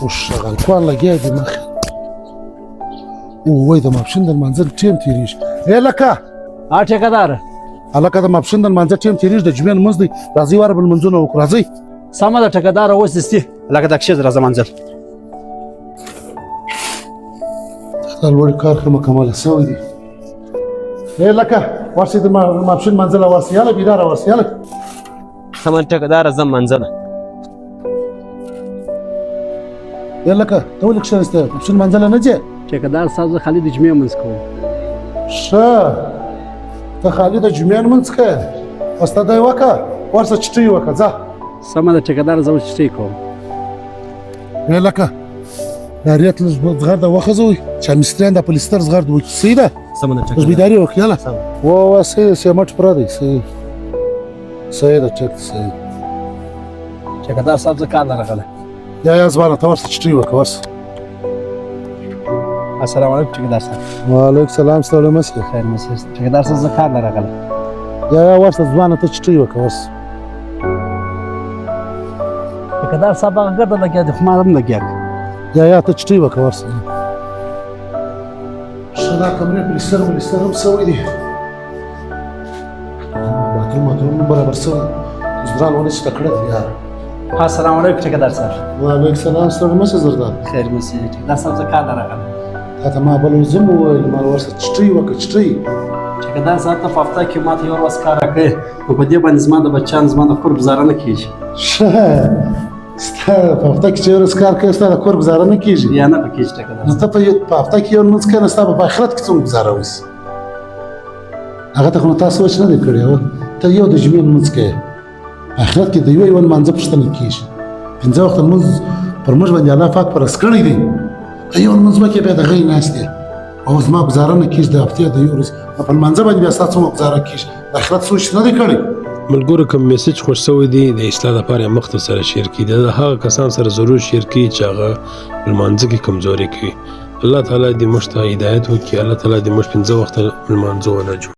اوس شغلکوان لګیا دي مخې. وای د ماپښین د لمانځه ټیم تېرېږي. ای لکه ها ټیکهدار. هلکه د ماپښین د لمانځه ټیم تېرېږي، د جمعې لمونځ دی، راځئ واره به لمونځونه وکړو، راځئ. سمه ده ټیکهدار، اوس دستي لکه دا کښېز راځه منزل. دا لوړ کار ښه مکمل سوی دی. ای لکه ورسې د ماپښین منزله ورسې، یاله بیداره ورسې، یاله. سمه ټیکهداره، ځم منزله. ای لکه ته ولې کښېناستې؟ ماپښین منزله نه ځې؟ ټیکهدار صاحب، زه خالي د جمعې لمونځ کوم. ښه، ته خالي د جمعې لمونځ کوې؟ بس ته دی وکړه، ورسه چټۍ وکړه، ځه. سمه ده ټیکهدار، زه اوس چټۍ کوم. ای لکه دا ریت لږ زغرده وخځوئ چې مستریان د پلستر زغرد وکړي، صحیح ده؟ سمه ده. لږ بیداري وکړه، یاله. وه وه، صحیح ده، سیمټ پوره دی، صحیح صحیح ده، ټیک صحیح. ټیکهدار صاحب، زه کار له راغلی. یا یا ځوانه، ته ورسه چټۍ وکړه، ورسه. السلام علیکم ټیکهدار صاحب. وعلیکم سلام، ستړی مه شې. خیر مه شې ټیکهدار صاحب، زه کار له راغلی. یا یا ورسه ځوانه، ته چټۍ وکړه، ورسه. ټیکهدار صاحب، هغه ګرده لګیا دی، خو ما هم لګیا دی. یا یا، ته چټۍ وکړه، ورسه. ښه، دا کمرې پلستر ملستر هم سوی دی، باتروم ماتروم هم برابر سوی، مزدوران ونه چې تکړه دي یاره. السلام علیکم ټیکهدار صاحب. وعلیکم سلام، ستړی مه شې زرداد. خیر مه شې ټیکهدار صاحب، زه کار له راغلی. تا ته ما بل ورځ هم وویل، ما ورسه چټۍ وکړه، چټۍ. ټیکهدار صاحب، ته په هفته کې ماته یو ورځ کار راکړې، نو په دې باندې زما د بچیانو، زما د کور ګزاره نه کېږي. ښه، ستا په هفته کې چې یو ورځ کار کوې، ستا د کور ګزاره نه کېږي؟ یا نه په کېږي ټیکهدار. نو ته په هفته کې یو لمونځ کوې، نو ستا به په آخرت کې څنګه ګزاره وشي؟ هغه ته خو نو تا سوچ نه دی کړی. ته یو د جمعې لمونځ کوې، په آخرت کې د یو یو لمانځه پوښتنه کېږي. پنځه وخته لمونځ پر موږ باندې الله پاک فرض کړی دی، ته یو لمونځ وکړې، بیا د هغې ناست یې او زما ګزاره نه کېږي د هفتې د یو ورځ، نو په لمانځه باندې بیا ستا څومره ګزاره کېږي؟ د آخرت سوچ نه دی کړی. ملګرو، کوم میسج خوښ شوی دی، د اصلاح لپاره یې مخته سره شیر کړي. د هغه کسان سره ضرور شیر کړي چې هغه لمانځه کې کمزوري کوي. الله تعالی دې موږ ته هدایت وکړي. الله تعالی دې موږ پنځه وخته لمانځه ولا جوړ.